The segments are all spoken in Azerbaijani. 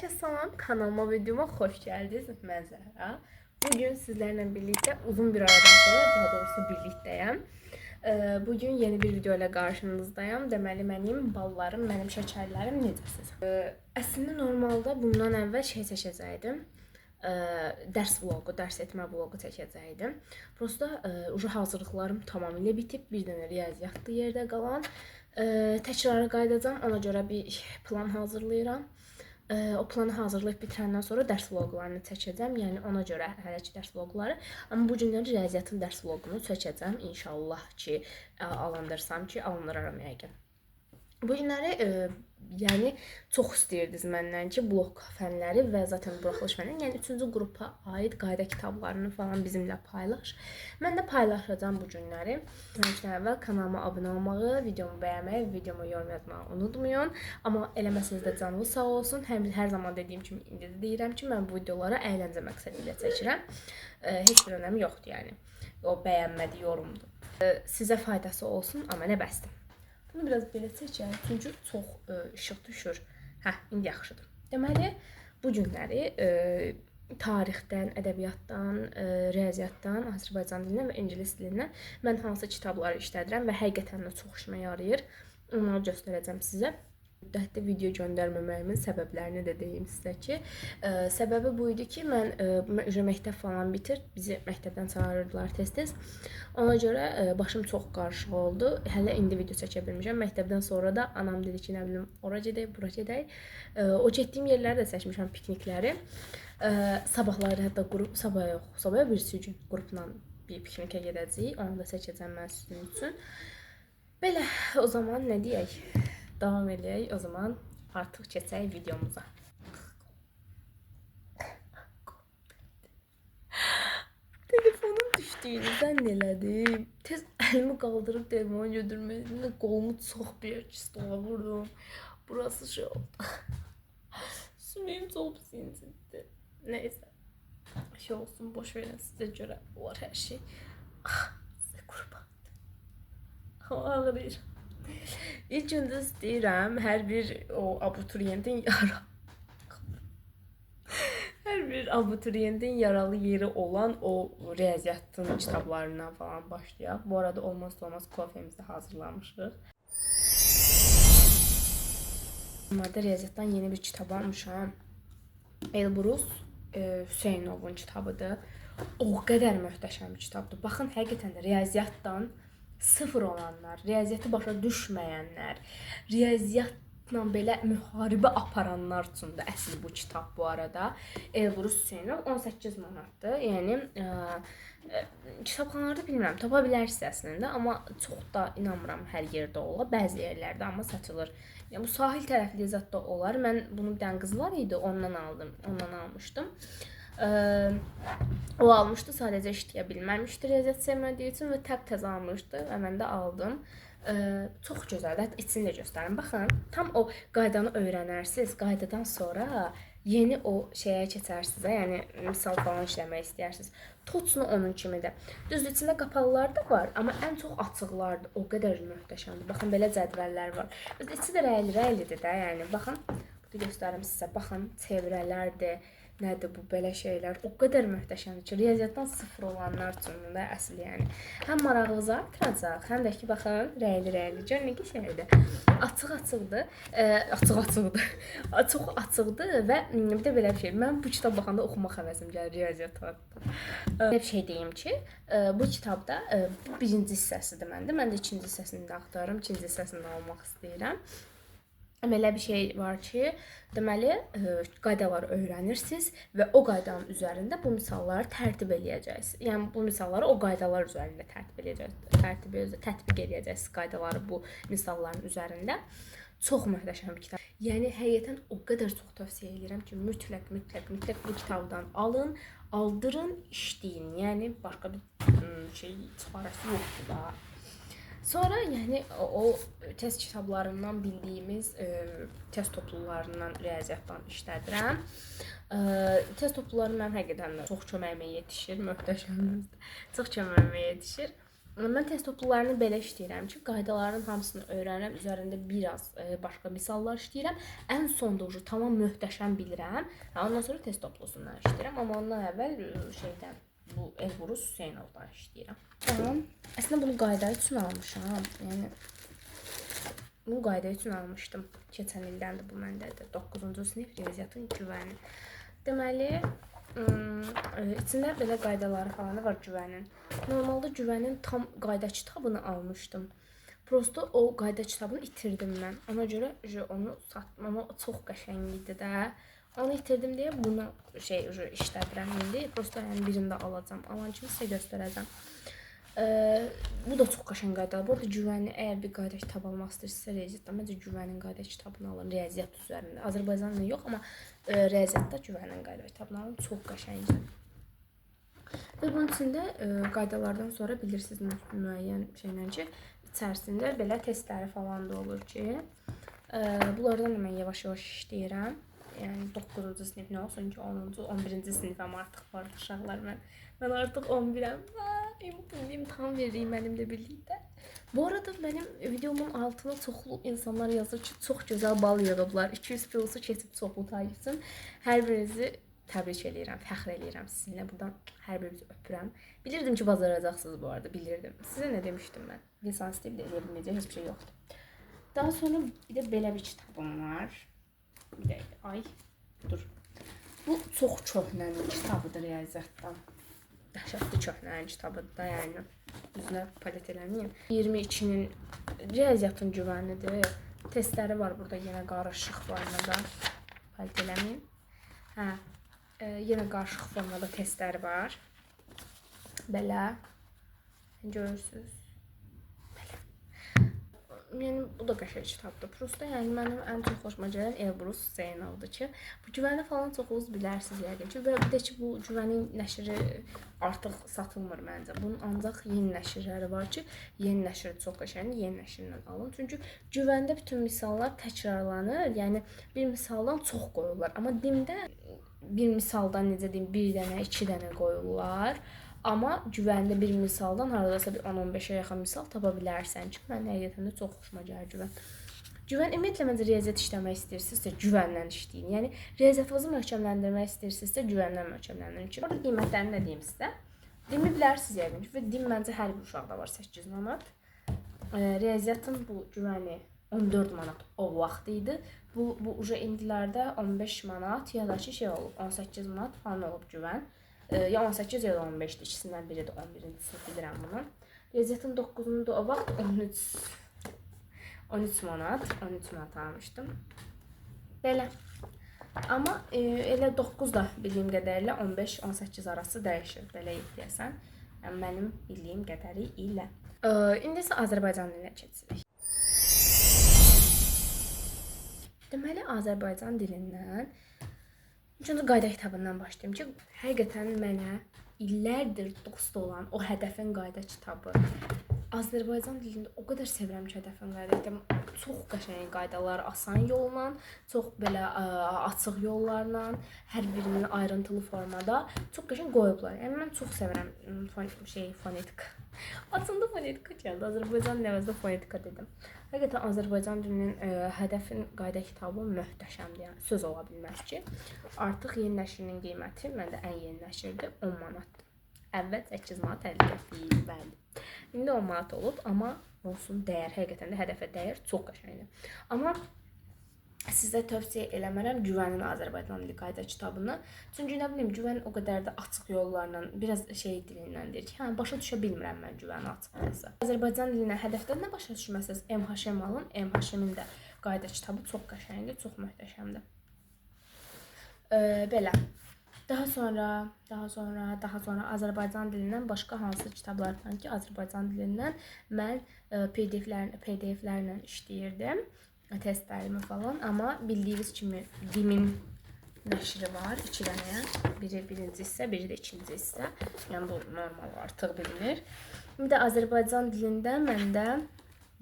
Herkese salam, kanalıma, videoma hoş geldiniz. Ben Zehra. Bugün sizlerle birlikte uzun bir aradan sonra, daha doğrusu birlikteyim. Bugün yeni bir video ile karşınızdayım. Deməli, mənim ballarım, mənim şəkərlərim necəsiz? Əslində normalda bundan əvvəl şey çəkəcəkdim. Dərs vloqu, dərs etmə vloqu çəkəcəkdim. Prosta ucu hazırlıqlarım tamamilə bitib, bir dənə riyaziyyatdır yerdə qalan. Təkrara qayıdacağam, ona görə bir plan hazırlayıram. O planı hazırlayıb bitirəndən sonra dərs vloqlarını çəkəcəm. Yəni ona görə hələ ki dərs vloqları. Amma bu günləri riyaziyyatın dərs vloqunu çəkəcəm. İnşallah ki, alındırsam ki, alındıraram yəqin. Bu günləri yəni çox istəyirdiniz məndən ki, blok fənləri və zaten buraxılış fənləri, yəni 3-cü qrupa aid qayda kitablarını falan bizimlə paylaş. Mən də paylaşacağam bu günləri. Məndən əvvəl kanalıma abunə olmağı, videomu bəyənməyi, videoma yorum yazmağı unutmayın. Amma eləməsəniz də canınız sağ olsun. Həm hər zaman dediyim kimi indi də deyirəm ki, mən bu videoları əyləncə məqsədi ilə çəkirəm. Heç bir önəmi yoxdur yəni. O bəyənmədi, yorumdur. Sizə faydası olsun, amma nə bəsdir. Bunu biraz belə çəkək, çünki çox işıq düşür. Hə, indi yaxşıdır. Deməli, bu günləri tarixdən, ədəbiyyatdan, riyaziyyatdan, Azərbaycan dilindən və ingilis dilindən mən hansı kitabları işlədirəm və həqiqətən də çox işimə yarayır, onları göstərəcəm sizə. Müddətli video göndərməməyimin səbəblərini də deyim sizə ki, səbəbi bu idi ki, mən məktəb falan bitir, bizi məktəbdən çağırırdılar tez-tez. Ona görə başım çox qarışıq oldu. Hələ indi video çəkə bilmişəm. Məktəbdən sonra da anam dedi ki, nə bilim, ora gedək, bura gedək. O getdiyim yerləri də çəkmişəm, piknikləri. Sabahları hətta qrup, sabah yox, sabah birisi gün qrupla bir piknikə gedəcəyik. Onu da çəkəcəm mən sizin üçün. Belə, o zaman nə deyək? Davam eləyək. O zaman artıq keçək videomuza. Telefonum düşdüyünü zənn elədim. Tez əlimi qaldırıb telefonu götürməyim. Qolumu çox bir stola vurdum. Burası şey oldu. Sümüyüm çox pis incitdi. Neyse. Şey olsun, boş verin, sizə görə olar hər şey. Ah, sizə qurban. Ağrıyır. İlk öncə istəyirəm hər bir o abituriyentin yara hər bir abituriyentin yaralı yeri olan o riyaziyyatın kitablarından falan başlayaq. Bu arada olmazsa olmaz kofemizi hazırlamışıq. Bunlarda riyaziyyatdan yeni bir kitab almışam. Elbrus Hüseynovun kitabıdır. O qədər möhtəşəm bir kitabdır. Baxın, həqiqətən də riyaziyyatdan sıfır olanlar, riyaziyyatı başa düşməyənlər, riyaziyyatla belə müharibə aparanlar üçün də əsl bu kitab bu arada. Elbrus Hüseynov 18 manatdır. Yəni kitabxanalarda bilmirəm, tapa bilərsiniz əslində, amma çox da inanmıram hər yerdə ola. Bəzi yerlərdə amma satılır. Yəni bu sahil tərəfli zat da olar. Mən bunu bir dənə qız var idi, ondan aldım, ondan almışdım. O almışdı, sadəcə işləyə bilməmişdi riyaziyyat sevmədiyi üçün və təptəzə almışdı və mən də aldım. Çox gözəldir. Hətta içini də göstərim. Baxın, tam o qaydanı öyrənərsiniz. Qaydadan sonra yeni o şeyə keçərsiniz, yəni misal falan işləmək istəyirsiniz. Toçnu onun kimidir. Düzdür, içində qapalılar da var, amma ən çox açıqlardır. O qədər möhtəşəmdir. Baxın, belə cədvəllər var. İçi də rəyli-rəylidir də, yəni baxın, burada göstərim sizə. Baxın, çevrələrdir. Nədir bu belə şeylər? O qədər möhtəşəmdir ki, riyaziyyatdan sıfır olanlar üçün də əsl yəni. Həm marağınızı artıracaq, həm də ki, baxın, rəyli-rəyli. Gör nə qəşəngdir. Açıq-açıqdır. Açıq-açıqdır. Çox açıqdır və bir də belə bir şey. Mən bu kitab baxanda oxumaq həvəsim gəlir riyaziyyata. Belə bir şey deyim ki, bu kitabda bu birinci hissəsidir məndə. Mən də ikinci hissəsini də axtarıram. İkinci hissəsini də almaq istəyirəm. Elə bir şey var ki, deməli, qaydaları öyrənirsiniz və o qaydanın üzərində bu misalları tərtib eləyəcəksiniz. Yəni bu misalları o qaydalar üzərində tərtib eləyəcəksiniz, tətbiq eləyəcəksiniz qaydaları bu misalların üzərində. Çox möhtəşəm bir kitab. Yəni həqiqətən o qədər çox tövsiyə edirəm ki, mütləq, mütləq, mütləq bu kitabdan alın, aldırın, işləyin. Yəni başqa bir şey çarəsi yoxdur da. Sonra yəni o test kitablarından bildiyimiz test toplularından riyaziyyatdan işlədirəm. Test topluları mənim həqiqətən də çox köməyimə yetişir, möhtəşəmdir. Çox köməyimə yetişir. Mən test toplularını belə işləyirəm ki, qaydaların hamısını öyrənirəm, üzərində biraz başqa misallar işləyirəm. Ən sonda ucu tamam möhtəşəm bilirəm. Hə, ondan sonra test toplusundan işləyirəm, amma ondan əvvəl şeydən, bu Elbrus Hüseynovdan işləyirəm. Tamam. Əslində bunu qayda üçün almışam. Yəni bunu qayda üçün almışdım. Keçən ildəndir bu məndədir. 9-cu sinif riyaziyyatın güvəni. Deməli, içində belə qaydaları falan da var güvənin. Normalda güvənin tam qayda kitabını almışdım. Prosto o qayda kitabını itirdim mən. Ona görə onu satdım, amma çox qəşəng idi də. Onu itirdim deyə bunu şey işlədirəm indi. Prosto yəni birini də alacağam. Alan kimi sizə göstərəcəm. Bu da çox qəşəng qaydalar. Bu arada güvəni əgər bir qayda kitabı almaq istəyirsinizsə riyaziyyatdan, məncə güvənin qayda kitabını alın riyaziyyat üzərində. Azərbaycanla yox, amma riyaziyyatda güvənin qayda kitabını alın. Çox qəşəngdir. Və bunun içində qaydalardan sonra bilirsiniz müəyyən şeylə ki, içərisində belə testləri falan da olur ki, bunlardan da mən yavaş-yavaş işləyirəm. Yəni 9-cu sinif nə olsun ki, 10-cu, 11-ci sinifəm artıq var uşaqlar mən. Mən artıq 11-əm. İmtahan veririk mənimlə birlikdə. Bu arada mənim videomun altına çoxlu insanlar yazır ki, çox gözəl bal yığıblar. 200 plusu keçib çoxlu takipçim. Hər birinizi təbrik eləyirəm, fəxr eləyirəm sizinlə. Buradan hər birinizi öpürəm. Bilirdim ki, bacaracaqsınız bu arada, bilirdim. Sizə nə demişdim mən? İnsan istəyib də eləyə bilməyəcək heç bir şey yoxdur. Daha sonra bir də belə bir kitabım var. Bir dəqiqə, ay, dur. Bu çox köhnənin kitabıdır riyaziyyatdan. Dəhşətli köhnənin kitabıdır da, yəni. Üzünə palet eləməyim. 22-nin riyaziyyatın güvənidir. Testləri var burada yenə qarışıq formada. Palet eləməyim. Hə, yenə qarışıq formada testləri var. Belə. Görürsünüz. Belə. Yəni bu da qəşəng kitabdır. Prosto yəni mənim ən çox xoşuma gələn Elbrus Hüseynovdur ki, bu güvəni falan çoxunuz bilərsiniz yəqin ki. Və bir də ki, bu güvənin nəşri artıq satılmır məncə. Bunun ancaq yeni nəşrləri var ki, yeni nəşri çox qəşəngdir, yeni nəşrlə alın. Çünki güvəndə bütün misallar təkrarlanır. Yəni bir misaldan çox qoyurlar. Amma dimdə bir misaldan necə deyim, bir dənə, iki dənə qoyurlar. Amma güvəndə bir misaldan hardasa bir 10-15-ə yaxın misal tapa bilərsən ki, mən həqiqətən də çox xoşuma gəlir güvən. Güvən ümumiyyətlə məncə riyaziyyat işləmək istəyirsinizsə güvəndən işləyin. Yəni riyaziyyatınızı möhkəmləndirmək istəyirsinizsə güvəndən möhkəmləndirin ki, orada qiymətlərini də deyim sizə. Dimi bilərsiniz yəqin ki, və dim məncə hər bir uşaqda var 8 manat. Riyaziyyatın bu güvəni 14 manat o vaxt idi. Bu uca indilərdə 15 manat ya da ki şey olub, 18 manat falan olub güvən. Ya 18 ya da 15-dir, ikisindən biridir, 11-ci sinif bilirəm bunu. Riyaziyyatın 9-unu da o vaxt 13 manat, 13 manat almışdım. Belə. Amma elə 9 da bildiyim qədərilə 15-18 arası dəyişir, belə deyəsən. Yəni, mənim bildiyim qədəri ilə. İndi isə Azərbaycan dilinə keçirik. Deməli, Azərbaycan dilindən İlk öncə qayda kitabından başlayım ki, həqiqətən mənə illərdir dost olan o Hədəfin qayda kitabı. Azərbaycan dilində o qədər sevirəm ki, Hədəfin qayda kitabı. Çox qəşəng qaydalar, asan yolla, çox belə açıq yollarla, hər birinin ayrıntılı formada çox qəşəng qoyublar. Yəni mən çox sevirəm fonetika. Aslında fonetika gəldi. Azərbaycan dili əvəzində fonetika dedim. Həqiqətən Azərbaycan dilinin Hədəfin qayda kitabı möhtəşəmdir. Yəni söz ola bilməz ki, artıq yeni nəşrinin qiyməti məndə ən yeni nəşrdir 10 manatdır. Əvvəl 8 manat 50 qəpik, bəli. İndi 10 manat olub, amma olsun dəyər, həqiqətən də hədəfə dəyər, çox qəşəngdir. Amma sizə tövsiyə eləmərəm Güvənin Azərbaycan dili qayda kitabını. Çünki nə bilim, Güvən o qədər də açıq yollarla, biraz şey dilindən deyir ki, hə, başa düşə bilmirəm mən Güvəni açıqcası. Azərbaycan dilinə hədəfdən nə başa düşməsəz MHM alın. MHM-in də qayda kitabı çox qəşəngdir, çox möhtəşəmdir. Belə. Daha sonra Azərbaycan dilindən başqa hansı kitablardan ki, Azərbaycan dilindən mən PDF-lərlə işləyirdim, testlərimi falan. Amma bildiyiniz kimi DİM-in nəşri var, 2 dənə. Biri birinci hissə, biri də ikinci hissə. Yəni bu normal artıq bilinir. Bir də Azərbaycan dilində məndə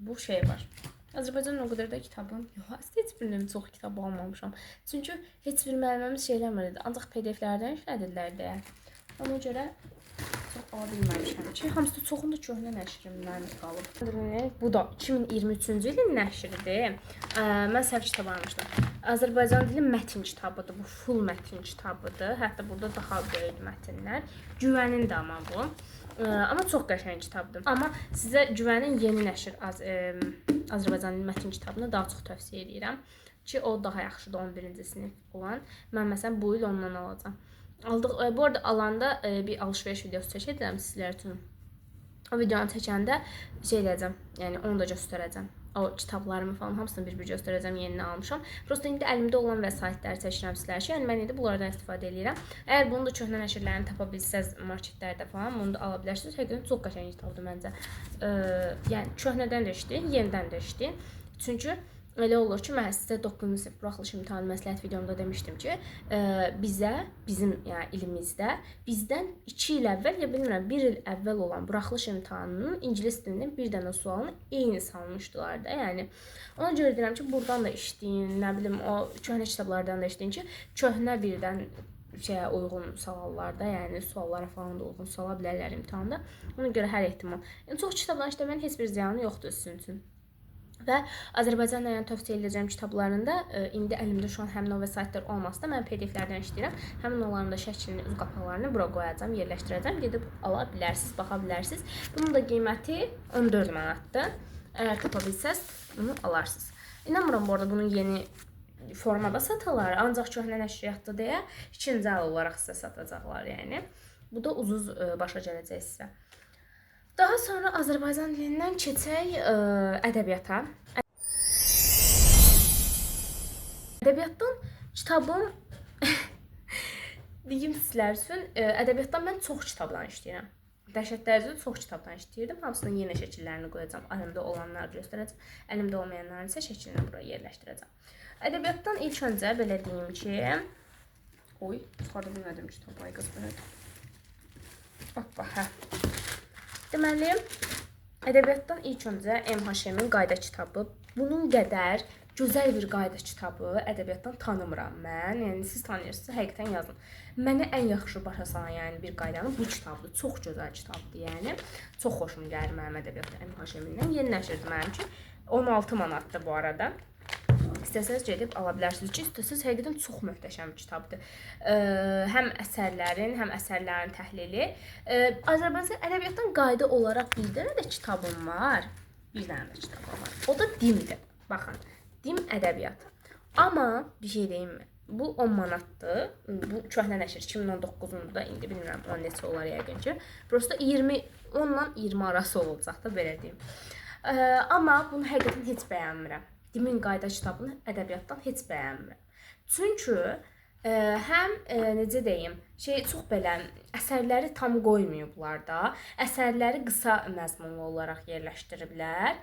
bu şey var. Azərbaycanın o qədər də kitabım yox. Əslində heç birindən çox kitab almamışam. Çünki heç bir müəllimimiz şey eləmirdi. Ancaq PDF-lərdən işlədirlər deyə. Ona görə Çox ala bilməmişəm ki, hamısı da çoxunda köhnə nəşrimdən qalıb. Bu da 2023-cü ilin nəşridir. Mən səhv kitab almışdım. Azərbaycan dili mətn kitabıdır. Bu full mətn kitabıdır. Hətta burada daha böyük mətnlər. Güvənin də amma bu. Amma çox qəşəng kitabdır. Amma sizə Güvənin yeni nəşr Azərbaycan dili mətn kitabını daha çox tövsiyə edirəm ki, o daha yaxşıdır 11-ci sinif olan. Mən məsələn bu il ondan alacağam. Aldıq, bu arada alanda bir alış-veriş videosu çəkəcəm sizlər üçün. O videonu çəkəndə şey eləyəcəm, yəni onu da göstərəcəm. O kitablarımı falan hamısını bir-bir göstərəcəm, yenini almışam. Prosta indi əlimdə olan vəsaitləri çəkirəm sizlər üçün. Yəni mən indi bunlardan istifadə eləyirəm. Əgər bunu da köhnə nəşrlərini tapa bilsəz marketlərdə falan, bunu da ala bilərsiniz. Həqiqətən çox qəşəng kitabdır məncə. Yəni köhnədən də işləyin, yenidən də işləyin. Çünki elə olur ki, mən sizə 9-cu sinif buraxılış imtahanı məsləhət videomda demişdim ki, bizə, bizim yəni ilimizdə bizdən 2 il əvvəl ya bilmirəm 1 il əvvəl olan buraxılış imtahanının ingilis dilinin bir dənə sualını eyni salmışdılar da. Yəni ona görə deyirəm ki, burdan da işləyin, nə bilim o köhnə kitablardan da işləyin ki, köhnə birdən şeyə uyğun salarlar da, yəni suallara falan da uyğun sala bilərlər imtahanda. Ona görə hər ehtimal. Yəni çox kitabdan işləməyin heç bir ziyanı yoxdur sizin üçün. Və Azərbaycanla yəni tövsiyə edəcəyim kitablarında indi əlimdə şu an həmin o vəsaitlər olmasa da mən PDF-lərdən işləyirəm. Həmin onların da şəklini, üz qapaqlarını bura qoyacağam, yerləşdirəcəm. Gedib ala bilərsiniz, baxa bilərsiniz. Bunun da qiyməti 14 manatdır. Əgər tapa bilsəz, bunu alarsınız. İnanmıram bu arada bunun yeni formada satarlar. Ancaq köhnə nəşriyyatdır deyə ikinci əl olaraq sizə satacaqlar yəni. Bu da ucuz başa gələcək sizə. Daha sonra Azərbaycan dilindən keçək ədəbiyyata. Ədəbiyyatdan kitabım deyim sizlər üçün, ədəbiyyatdan mən çox kitabdan işləyirəm. Dəhşət dərəcədə çox kitabdan işləyirdim. Hamısının yenə şəkillərini qoyacağam. Əlimdə olanları göstərəcəm. Əlimdə olmayanların isə şəklini bura yerləşdirəcəm. Ədəbiyyatdan ilk öncə belə deyim ki, oy, çıxarda bilmədim kitabı, ay qız belə. Hoppa, hə. Deməli, ədəbiyyatdan ilk öncə M. Haşemin qayda kitabı. Bunun qədər gözəl bir qayda kitabı ədəbiyyatdan tanımıram mən. Yəni siz tanıyırsınızsa həqiqətən yazın. Mənə ən yaxşı başa salan yəni bir qaydanı bu kitabdır. Çox gözəl kitabdır yəni. Çox xoşum gəlir mənim ədəbiyyatda M. Haşemindən. Yeni nəşrdir mənim üçün. 16 manatdır bu arada. İstəsəniz gedib ala bilərsiniz ki, istəsəniz həqiqətən çox möhtəşəm bir kitabdır. Həm əsərlərin, həm əsərlərin təhlili. Azərbaycan ədəbiyyatdan qayda olaraq bir dənə də kitabım var. Bir dənə də kitabım var. O da DİM-dir. Baxın, DİM ədəbiyyat. Amma bir şey deyim mi? Bu 10 manatdır. Bu köhnə nəşr 2019-cu da indi bilmirəm o neçə olar yəqin ki. Prosta 20 10 ilə 20 arası olacaq da belə deyim. Amma bunu həqiqətən heç bəyənmirəm. DİM-in qayda kitabını ədəbiyyatdan heç bəyənmirəm. Çünki həm necə deyim, şey çox belə əsərləri tam qoymayıblar da. Əsərləri qısa məzmunlu olaraq yerləşdiriblər.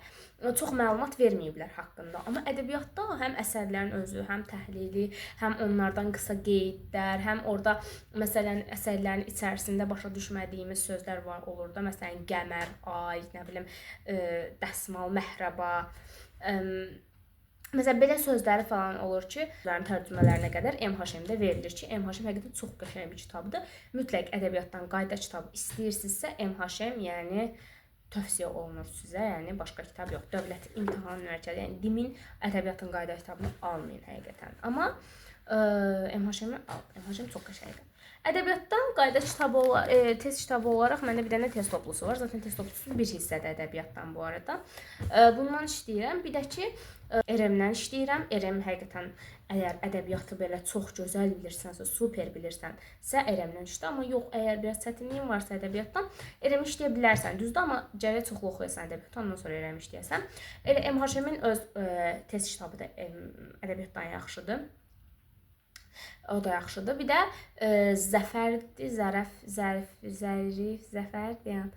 Çox məlumat verməyiblər haqqında. Amma ədəbiyyatda həm əsərlərin özü, həm təhlili, həm onlardan qısa qeydlər, həm orada məsələn əsərlərin içərisində başa düşmədiyimiz sözlər var olur da. Məsələn, qəmər, ay, nə bilim, dəsmal, məhrəba, məsələn, belə sözləri falan olur ki, onların tərcümələrinə qədər M. Haşemdə verilir ki, M. Haşem həqiqətən çox qəşəng bir kitabdır. Mütləq ədəbiyyatdan qayda kitabı istəyirsinizsə, M. Haşem yəni tövsiyə olunur sizə. Yəni başqa kitab yox. Dövlət İmtahan Mərkəzi, yəni DİM-in ədəbiyyatın qayda kitabını almayın həqiqətən. Amma M. Haşemi al. M. Haşem çox qəşəngdir. Ədəbiyyatdan qayda kitabı, test kitabı olaraq məndə bir dənə test toplusu var. Zaten test toplusu bir hissədə ədəbiyyatdan bu arada. Bundan işləyirəm. Bir də ki, RM-dən işləyirəm. RM həqiqətən əgər ədəbiyyatı belə çox gözəl bilirsənsə, super bilirsənsə RM-dən işlə. Amma yox, əgər biraz çətinliyin varsa ədəbiyyatdan, RM işləyə bilərsən. Düzdür, amma gərək çoxlu oxuyasan ədəbiyyatı, ondan sonra RM işləyəsən. Elə M. Haşemin öz test kitabı da ədəbiyyatdan yaxşıdır. O da yaxşıdır. Bir də Zəfərdir, Zərəf, Zərif, Zərif, Zəfər deyən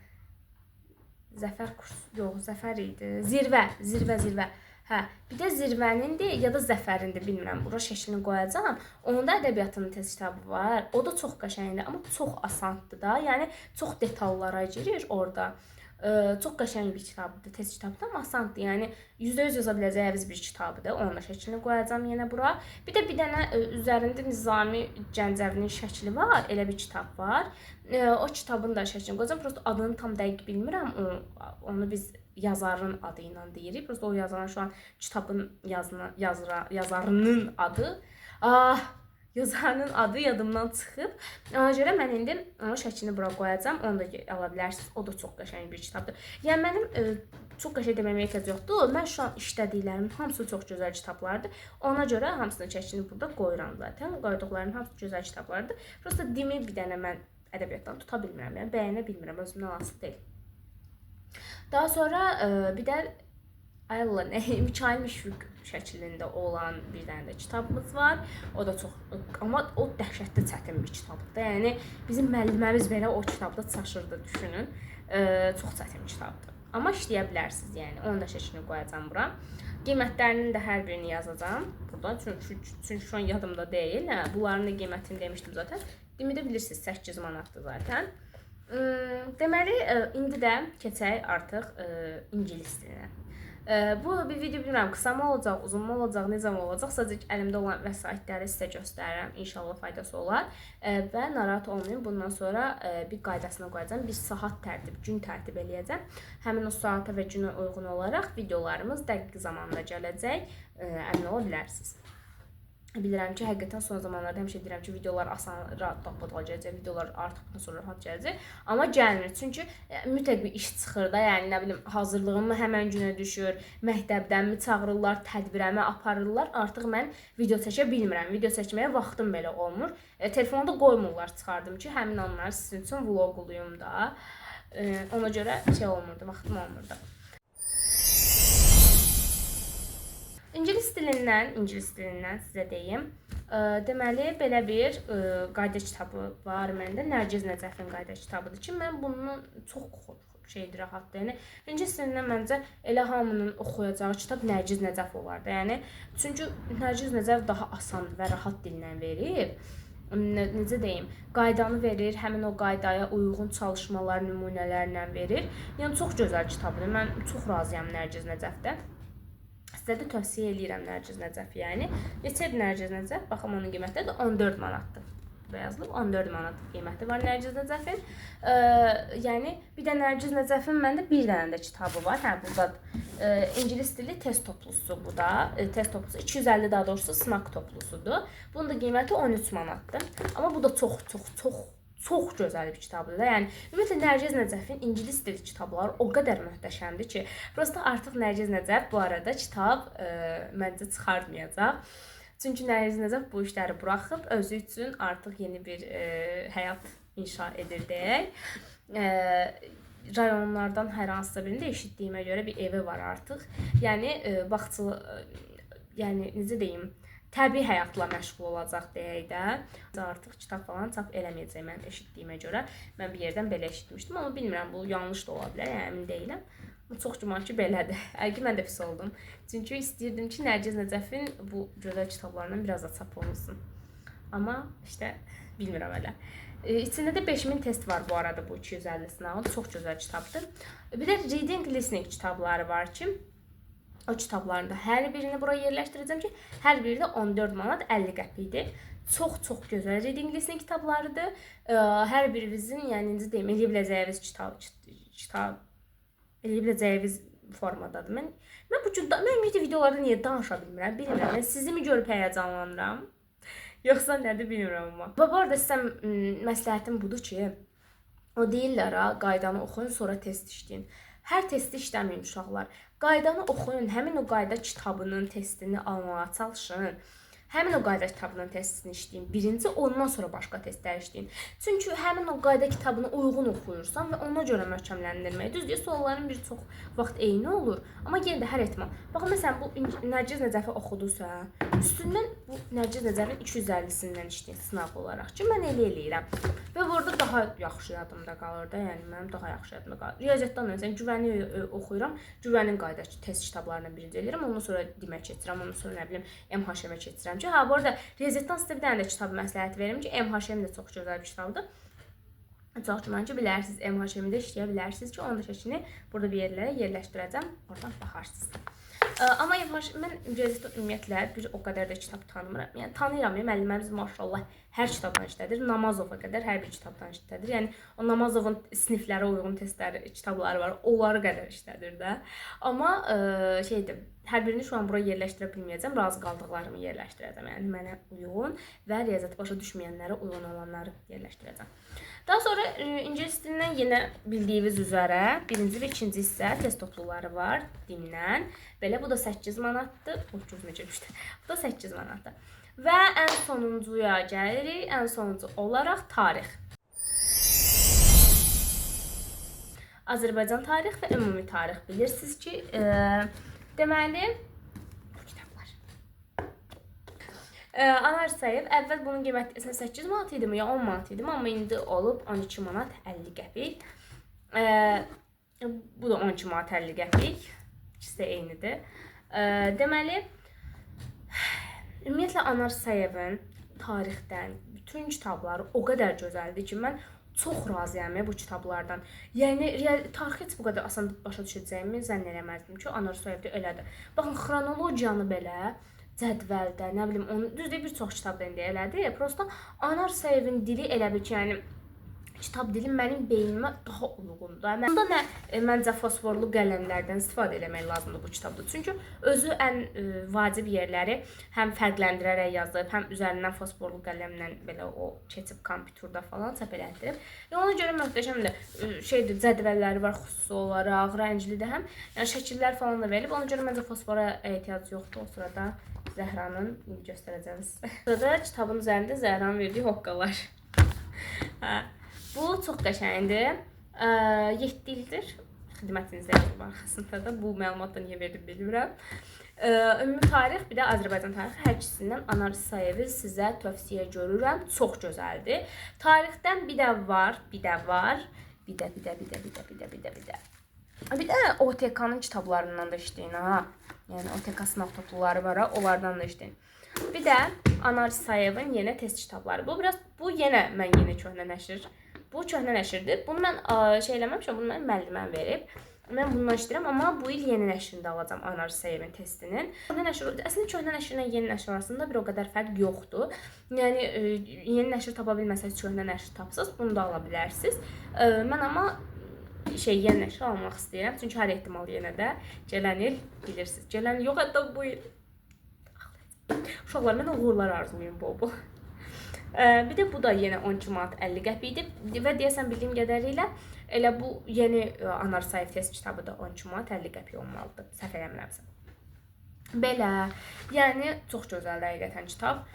Zəfər kurs, yox, Zəfər idi. Zirvə, Zirvə, Zirvə. Hə, bir də Zirvənindir ya da Zəfərindir, bilmirəm. Bura şəklini qoyacağam. Onda ədəbiyyatının test kitabı var. O da çox qəşəngdir, amma çox asandır da. Yəni çox detallara girir orada. Çox qəşəng bir kitabdır, test kitabıdır, amma asandır. Yəni %100 yaza biləcəyiniz bir kitabdır. Onun da şəklini qoyacağam yenə bura. Bir də bir dənə üzərində Nizami Gəncəvinin şəkli var. Elə bir kitab var. O kitabın da şəklini qoyacağam. Prosta adını tam dəqiq bilmirəm. Onu biz yazarın adı ilə deyirik. Prosta o yazan şu an kitabın yazarının adı. Yazarının adı yadımdan çıxıb. Ona görə mən indi onun şəklini bura qoyacağam. Onu da ala bilərsiniz. O da çox qəşəng bir kitabdır. Yəni mənim çox qəşəng deməyə ehtiyac yoxdur. Mən şu an işlədiklərimin hamısı çox gözəl kitablardır. Ona görə hamısının şəklini burada qoyuram zaten. Qoyduqlarımın hamısı gözəl kitablardır. Prosta dimi bir dənə mən ədəbiyyatdan tuta bilmirəm. Yəni bəyənə bilmirəm. Özümdən asılı deyil. Daha sonra bir də ay Allah, nə, Mikail Müşfiq şəklində olan bir dənə də kitabımız var. O da çox, amma o dəhşətli çətin bir kitabdır. Yəni bizim müəlliməmiz belə o kitabda çaşırdı, düşünün. Çox çətin kitabdır. Amma işləyə bilərsiniz, yəni. Onun da şəklini qoyacağam bura. Qiymətlərinin də hər birini yazacağam burada. Çünki şu an yadımda deyil. Hə, bunların da qiymətini demişdim zaten. Dimi də bilirsiniz 8 manatdır zaten. Deməli, indi də keçək artıq ingilis dilinə. Bu bir video bilmirəm qısa mı olacaq, uzun mu olacaq, necə mi olacaq. Sadəcə əlimdə olan vəsaitləri sizə göstərirəm. İnşallah faydası olar. Və narahat olmayın. Bundan sonra bir qaydasına qoyacağam. Bir saat tərtib, gün tərtib eləyəcəm. Həmin o saata və günə uyğun olaraq videolarımız dəqiq zamanda gələcək. Əmin ola bilərsiniz. Bilirəm ki, həqiqətən son zamanlarda həmişə deyirəm ki, videolar asan, rahat gələcək, videolar artıq bundan sonra rahat gələcək. Amma gəlmir. Çünki mütləq bir iş çıxır da, yəni nə bilim, hazırlığım həmən günə düşür, məktəbdənmi çağırırlar, tədbirəmi aparırlar. Artıq mən video çəkə bilmirəm. Video çəkməyə vaxtım belə olmur. Telefonu da qoymurlar çıxardım ki, həmin anları sizin üçün vloqluyum da. Ona görə şey olmurdu, vaxtım olmurdu. İngilis dilindən sizə deyim. Deməli, belə bir qayda kitabı var məndə. Nərgiz Nəcəfin qayda kitabıdır ki, mən bunun çox şeydir, rahatdır. Yəni ingilis dilindən məncə elə hamının oxuyacağı kitab Nərgiz Nəcəf olardı. Yəni çünki Nərgiz Nəcəf daha asan və rahat dillə verir. Necə deyim, qaydanı verir, həmin o qaydaya uyğun çalışmalar, nümunələrlə verir. Yəni çox gözəl kitabdır. Mən çox razıyam Nərgiz Nəcəfdən. Sizə də tövsiyə eləyirəm Nərgiz Nəcəf, yəni. Neçədir Nərgiz Nəcəf? Baxım onun qiyməti də 14 manatdır. Burada yazılıb 14 manat qiyməti var Nərgiz Nəcəfin. Yəni bir də Nərgiz Nəcəfin məndə bir dənə də kitabı var. Hə, burada ingilis dili test toplusu bu da. Test toplusu 250, daha doğrusu sınaq toplusudur. Bunun da qiyməti 13 manatdır. Amma bu da çox gözəl bir kitabdır da. Yəni ümumiyyətlə Nərgiz Nəcəfin ingilis dili kitabları o qədər möhtəşəmdir ki, prosta artıq Nərgiz Nəcəf bu arada kitab məncə çıxartmayacaq. Çünki Nərgiz Nəcəf bu işləri buraxıb özü üçün artıq yeni bir həyat inşa edir deyək. Rayonlardan hər hansısa birində eşitdiyimə görə bir evi var artıq. Yəni bağçılı, yəni necə deyim, təbii həyatla məşğul olacaq deyək də. Artıq kitab falan çap eləməyəcək mən eşitdiyimə görə. Mən bir yerdən belə eşitmişdim, amma bilmirəm, bu yanlış da ola bilər, yəni əmin deyiləm. Çox güman ki, belədir. Həqiqi mən də pis oldum. Çünki istəyirdim ki, Nərgiz Nəcəfin bu gözəl kitablarından biraz da çap olunsun. Amma işte bilmirəm hələ. İçində də 5000 test var bu arada bu 250 sınavın. Çox gözəl kitabdır. Bir də reading, listening kitabları var ki, o kitabların da hər birini bura yerləşdirəcəm ki, hər biri də 14 manat 50 qəpikdir. Çox gözəl reading listening kitablarıdır. Hər birimizin, yəni necə deyim, eləyə biləcəyiniz kitab eləyə biləcəyiniz formadadır. Mən bu cür mən ümumiyyətlə videolarda niyə danışa bilmirəm, bilmirəm. Mən sizi mi görüb həyəcanlanıram? Yoxsa nədir bilmirəm amma. Və bu arada sizə məsləhətim budur ki, o deyirlər ha, qaydanı oxuyun, sonra test işləyin. Hər testi işləməyin uşaqlar. Qaydanı oxuyun, həmin o qayda kitabının testini almağa çalışın. Həmin o qayda kitabının testini işləyin. Birinci, ondan sonra başqa testlər işləyin. Çünki həmin o qayda kitabını uyğun oxuyursan və ona görə möhkəmləndirmək. Düzdür, sualların bir çox vaxt eyni olur, amma yenə də hər ehtimal. Baxın, məsələn, bu Nərgiz Nəcəfi oxudusa, üstündən bu Nərgiz Nəcəfin 250-sindən işləyin sınaq olaraq ki, mən elə eləyirəm. Və burada daha yaxşı yadımda qalır da, yəni mənim daha yaxşı yadımda qalır. Riyaziyyatdan məsələn, Güvəni oxuyuram, Güvənin qayda test kitablarını birinci eləyirəm, ondan sonra dimə keçirəm, ondan sonra nə bilim MHM-ə keçirəm ki, ha, bu arada riyaziyyatdan sizə bir dənə də kitab məsləhət verim ki, MHM də çox gözəl bir kitabdır. Çox güman ki, bilərsiniz, MHM-də işləyə bilərsiniz ki, onun da şəklini burada bir yerlərə yerləşdirəcəm. Oradan baxarsınız. Amma MHM, mən riyaziyyatda ümumiyyətlə bir o qədər də kitab tanımıram. Yəni tanıyıram, müəlliməmiz maşallah hər kitabdan işlədir. Namazova qədər hər bir kitabdan işlədir. Yəni o Namazovun siniflərə uyğun testləri, kitabları var. Onları qədər işlədir də. Amma şeydir, hər birini şu an bura yerləşdirə bilməyəcəm. Razı qaldıqlarımı yerləşdirəcəm. Yəni mənə uyğun və riyaziyyatı başa düşməyənlərə uyğun olanları yerləşdirəcəm. Daha sonra ingilis dilindən yenə bildiyiniz üzrə birinci və ikinci hissə test topluları var dindən. Belə bu da 8 manatdır. Oh, gözümə girmişdi. Bu da 8 manatdır. Və ən sonuncuya gəlirik. Ən sonuncu olaraq tarix. Azərbaycan tarix və ümumi tarix bilirsiniz ki, deməli bu kitablar. Anar Sayev əvvəl bunun qiyməti əslində 8 manat idimi ya 10 manat idimi, amma indi olub 12 manat 50 qəpik. Bu da 12 manat 50 qəpik. İkisi də eynidir. Deməli, ümumiyyətlə Anar Sayevin tarixdən bütün kitabları o qədər gözəldir ki, mən çox razıyam bu kitablardan. Yəni tarixi heç bu qədər asan başa düşəcəyimi zənn eləməzdim ki, Anar Sayev də elədir. Baxın, xronologiyanı belə cədvəldə, nə bilim, onu düzdür bir çox kitabda indi elədir. Prosta Anar Sayevin dili elə bir ki, yəni kitab dili mənim beynimə daha uyğundur. Bunda nə məncə fosforlu qələmlərdən istifadə eləmək lazımdır bu kitabda. Çünki özü ən vacib yerləri həm fərqləndirərək yazıb, həm üzərindən fosforlu qələmlə belə o keçib kompüterdə falan çap elətdirib. Ona görə möhtəşəmdir. Şeydir, cədvəlləri var xüsusi olaraq, rənglidir həm. Yəni şəkillər falan da verilib. Ona görə məncə fosfora ehtiyac yoxdur. O sırada Zəhranın indi göstərəcəm sizə. Burada kitabın üzərində Zəhranın verdiyi hoqqalar. Hə. Bu çox qəşəngdir. 7 ildir xidmətinizdə yazılıb arxasında da. Bu məlumatı niyə verdim bilmirəm. Ümumi tarix, bir də Azərbaycan tarixi hər ikisindən Anar Sayevi sizə tövsiyə görürəm. Çox gözəldir. Tarixdən bir də var, bir də var. Bir də, bir də, bir də, bir də, bir də, bir də, bir də. Bir də OTK-nın kitablarından da işləyin ha. Yəni OTK sınaq topluları var ha, onlardan da işləyin. Bir də Anar Sayevin yenə test kitabları. Bu biraz bu yenə mən yenə köhnə nəşr. Bu köhnə nəşrdir. Bunu mən şey eləməmişəm, bunu mən müəlliməm verib. Mən bundan işləyirəm, amma bu il yeni nəşrində alacağam Anar Sayevin testinin. Köhnə nəşr, əslində köhnə nəşrlə yeni nəşr arasında bir o qədər fərq yoxdur. Yəni yeni nəşr tapa bilməsəniz köhnə nəşr tapsaz, bunu da ala bilərsiniz. Mən amma yeni nəşr almaq istəyirəm. Çünki hər ehtimal yenə də gələn il bilirsiniz. Gələn il yox, hətta bu il. Uşaqlar, mən uğurlar arzulayım bol-bol. Bir də bu da yenə 12 manat 50 qəpik idi və deyəsən bildiyim qədərilə elə bu yeni Anar Sayev test kitabı da 12 manat 50 qəpik olmalıdır. Səhv eləmirəmsə. Belə, yəni çox gözəl həqiqətən kitab.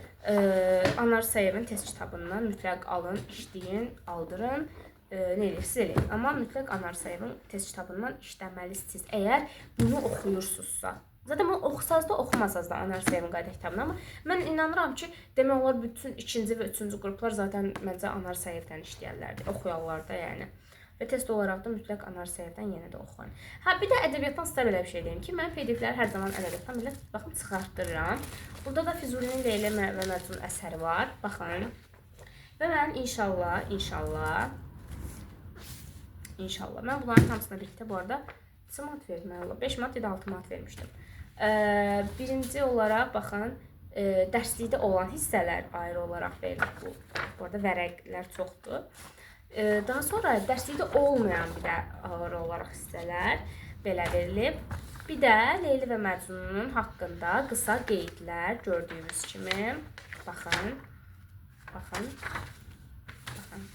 Anar Sayevin test kitabından mütləq alın, işləyin, aldırın. Nə eləyirsiniz eləyin. Amma mütləq Anar Sayevin test kitabından işləməlisiniz. Əgər bunu oxuyursunuzsa. Zaten bunu oxusaz da, oxumasaz da Anar Sayevin qayda kitabını, amma mən inanıram ki, demək olar bütün ikinci və üçüncü qruplar zaten məncə Anar Sayevdən işləyərlərdir, oxuyanlar da yəni. Və test olaraq da mütləq Anar Sayevdən yenə də oxuyun. Hə, bir də ədəbiyyatdan sizə belə bir şey deyim ki, mən PDF-ləri hər zaman ədəbiyyatdan belə baxın çıxartdırıram. Burada da Füzulinin Leyli və Məcnun əsəri var. Baxın. Və mən inşallah, inşallah, inşallah. Mən bunların hamısına birlikdə bu arada 2 manat verdim Allah. 5 manat ya da 6 manat vermişdim. Birinci olaraq baxın, dərslikdə olan hissələr ayrı olaraq verilir. Bu arada vərəqlər çoxdur. Daha sonra dərslikdə olmayan bir də ayrı olaraq hissələr belə verilib. Bir də Leyli və Məcnunun haqqında qısa qeydlər gördüyünüz kimi. Baxın. Baxın. Baxın.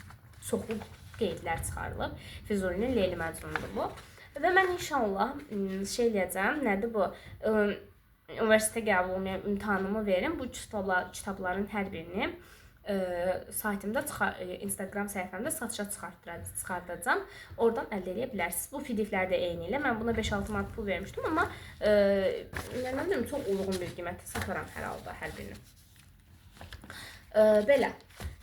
Çoxlu qeydlər çıxarılıb. Füzulinin Leyli Məcnunudur bu. Və mən inşallah şey eləyəcəm. Nədir bu? Universitetə qəbul olmayan imtahanımı verim. Bu kitabların hər birini saytımda, Instagram səhifəmdə satışa çıxardacağam. Oradan əldə edə bilərsiniz. Bu PDF-lər də eyni ilə. Mən buna 5-6 manat pul vermişdim, amma nə bilim, çox uyğun bir qiymətə sataram hər halda hər birini. Belə.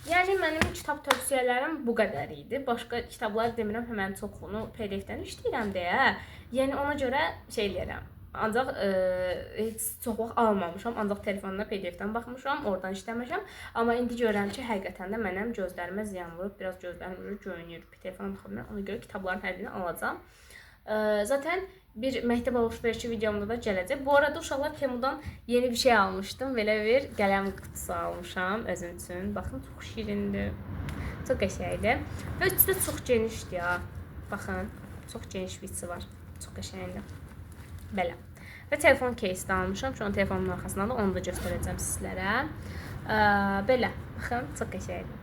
Yəni mənim kitab tövsiyələrim bu qədər idi. Başqa kitablar demirəm, həmən çoxunu PDF-dən işləyirəm deyə. Yəni ona görə şey eləyirəm. Ancaq heç çox vaxt almamışam. Ancaq telefonda PDF-dən baxmışam, oradan işləmişəm. Amma indi görürəm ki, həqiqətən də mənim gözlərimə ziyan vurub, biraz gözlərim göynüyür. Telefona baxa bilmirəm. Ona görə kitabların hər birini alacağam. Zaten bir məktəb alış-verişi videomda da gələcək. Bu arada uşaqlar Temudan yeni bir şey almışdım. Belə bir qələm qutusu almışam özüm üçün. Baxın, çox şirindir. Çox qəşəngdir. Və üçü də çox genişdir ya. Baxın, çox geniş bir içi var. Çox qəşəngdir. Belə. Və telefon case də almışam. Şu an telefonumun arxasında da onu da göstərəcəm sizlərə. Belə. Baxın, çox qəşəngdir.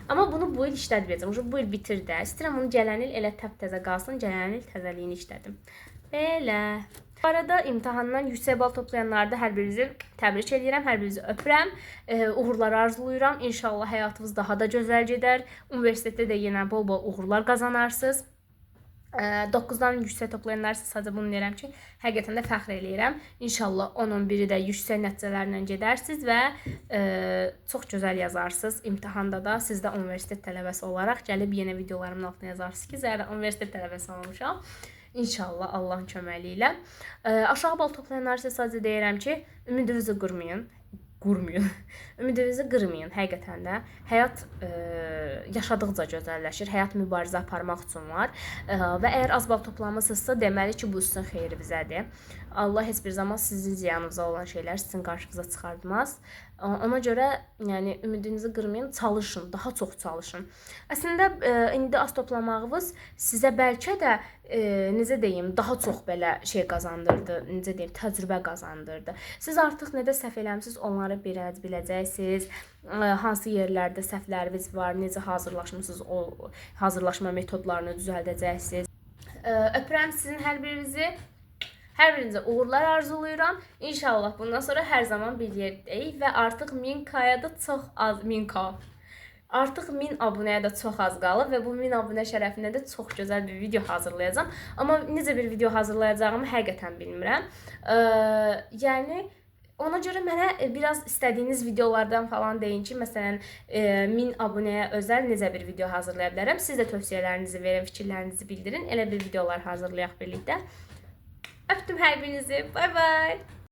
Amma bunu bu il işlətməyəcəm. Bu il bitir də. İstəyirəm bunu gələn il elə təptəzə qalsın. Gələn il təzəliyini işlədim. Belə. Bu arada imtahandan yüksək bal toplayanları da hər birinizi təbrik edirəm. Hər birinizi öpürəm. Uğurlar arzulayıram. İnşallah həyatınız daha da gözəl gedər. Universitetdə də yenə bol-bol uğurlar qazanarsınız. 9-dan yüksək toplayanlar isə sadəcə bunu deyirəm ki, həqiqətən də fəxr eləyirəm. İnşallah 10-11-i də yüksək nəticələrlə gedərsiniz və çox gözəl yazarsınız. İmtahanda da siz də universitet tələbəsi olaraq gəlib yenə videolarımın altına yazarsınız ki, Zəhra universitet tələbəsi olmuşam. İnşallah Allahın köməyi ilə. Aşağı bal toplayanlar isə sadəcə deyirəm ki, ümidinizi qırmayın. Qurmayın. Ümidinizi qırmayın həqiqətən də. Həyat yaşadıqca gözəlləşir. Həyat mübarizə aparmaq üçün var. Və əgər az bal toplamısınızsa, deməli ki, bu sizin xeyrinizədir. Allah heç bir zaman sizin ziyanınıza olan şeyləri sizin qarşınıza çıxartmaz. Ona görə yəni ümidinizi qırmayın, çalışın, daha çox çalışın. Əslində indi az toplamağınız sizə bəlkə də necə deyim, daha çox belə şey qazandırdı, necə deyim, təcrübə qazandırdı. Siz artıq nədə səhv eləmisiniz, onları biraz biləcəksiniz. Hansı yerlərdə səhvləriniz var, necə hazırlaşmısınız, o hazırlaşma metodlarını düzəldəcəksiniz. Öpürəm sizin hər birinizi. Hər birinizə uğurlar arzulayıram. İnşallah bundan sonra hər zaman bir yerdəyik və artıq 1000K-ya da çox az 1000K. Artıq 1000 abunəyə də çox az qalıb və bu 1000 abunə şərəfinə də çox gözəl bir video hazırlayacağam. Amma necə bir video hazırlayacağımı həqiqətən bilmirəm. Yəni ona görə mənə biraz istədiyiniz videolardan falan deyin ki, məsələn, 1000 abunəyə özəl necə bir video hazırlaya bilərəm. Siz də tövsiyələrinizi verin, fikirlərinizi bildirin. Elə bir videolar hazırlayaq birlikdə. Öpdüm hər birinizi. Bay bay.